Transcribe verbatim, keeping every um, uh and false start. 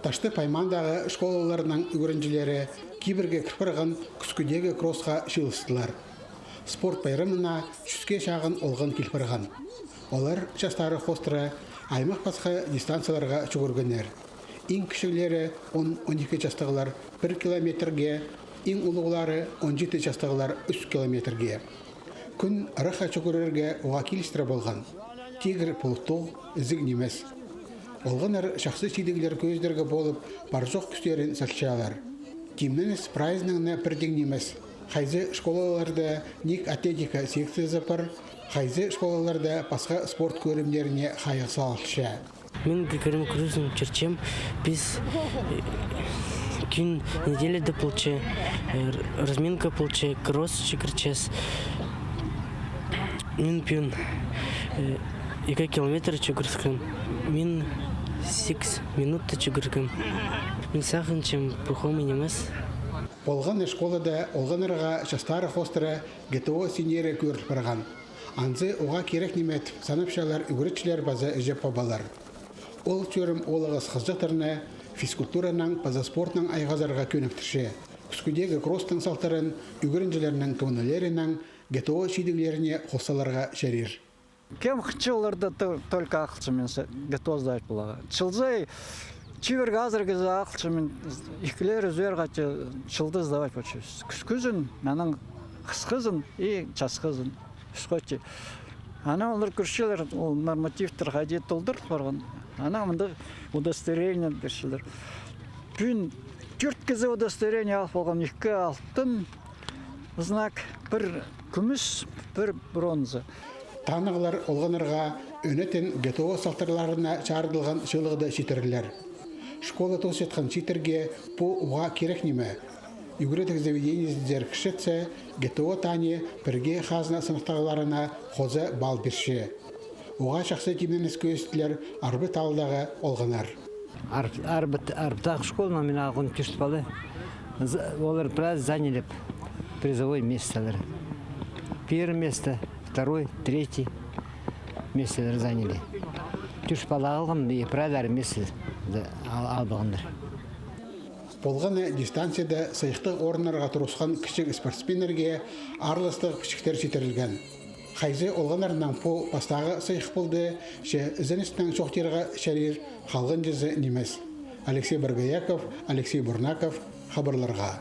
Таштып аймағындағы школаларның ӱгренҷілері кибірге кір парған кӱскӱдегі кроссха чыылыстылар. Спорт пайрамына чӱске чағын олған кил парған. Олар частары хоостыра аймах пасха дистанцияларға чӱгӱргеннер. Иң кічіглері он-он ікі частығлар пір километрге, иң улуғлары он читі частығлар ӱс километрге. Кӱн ырахха чӱгӱрерге уғаа килістіре полған. Тигір пулуттығ, ізіг нимес. Олғаннар чахсы чидіглер кӧзідерге полып, пар-чох кӱстерін салчалар. Тимненіс прайзынаң на пірдең нимес. Хайзы школаларда ниик атлетика секциязы пар, хайзы школаларда пасха спорт кӧрімнеріне хайығ салылча. Мин кӧрім курсым чӧрчем, піс, э, кӱн неделяда полча, э, разминка полча, кросс чӱгӱрчес. Мин пӱӱн, э, ікі километр чӱгӱргем. Мин сигіс минутта чӱгӱргем. Мин сағынчам, пу хомай нимес. Полған на школада олғаннарға частары хоостыра ГТО синері кӧріл парған. Анзы уғаа кирек ниме тіп санапчалар ӱгретчілер паза іҷе-пабалар. Ол чӧрім оолағас хызыҷахтарны физкультуранаң паза спортнаң айғазарға кӧніктірче. Кӱскӱдегі кросстың салтарын ӱгренҷілернің кӧңнілерінең ГТО чидіглеріне хос саларға чарир. Кем хынча оларда то-, только ағылчам мин ГТО сдавать поларға. Чылза-ай, чибіргі азыр кізі ағылчам мин, ікілері ӱзер хати чылда сдавать полча. Кӱскӱзін, анаң хысхызын и часхызын. Ӱс хати. Анаң олар кӧрчелер, ол нормативтер хайди толдырыл парған. Анаң мындағ удостоверение пирчелер. Пӱӱн тӧрт кізі удостоверение алып алған, ікі алтын знак, пір кӱмӱс, пір бронза. Танығлар олғаннарға ӧнетін ГТО салтарларына чарыдылған сыйлығды читірерлер. Школа тоозатхан чииттерге пу уғаа кирек ниме. Ӱгредіг заведениезіндер кізі читсе, ГТО Таня пірге хазна сынахтағларына хоза балл пирче. Уғаа чахсы тимненіс кӧзіттілер Арбат аалдағы олғаннар. Арб-, Арбат, Арбаттағы школанаң мин алғам тӧрт пала. З-, олар прайзы заняли призовой местолар. Первое место, второй, третий местолар заняли. Тӧрт пала алғам, и прайзылар место за-, ал-, албағаннар. Полған на дистанцияда сыйыхтығ орыннарға турысхан кічіг спортсменнерге аарластығ пічіктер читірілген. Хайзы олғаннарның пу пастағы сыйых полды, че ізеністең чоохтирға чарир, халғанҷызы нимес. Алексей Боргояков, Алексей Бурнаков, хабарларға.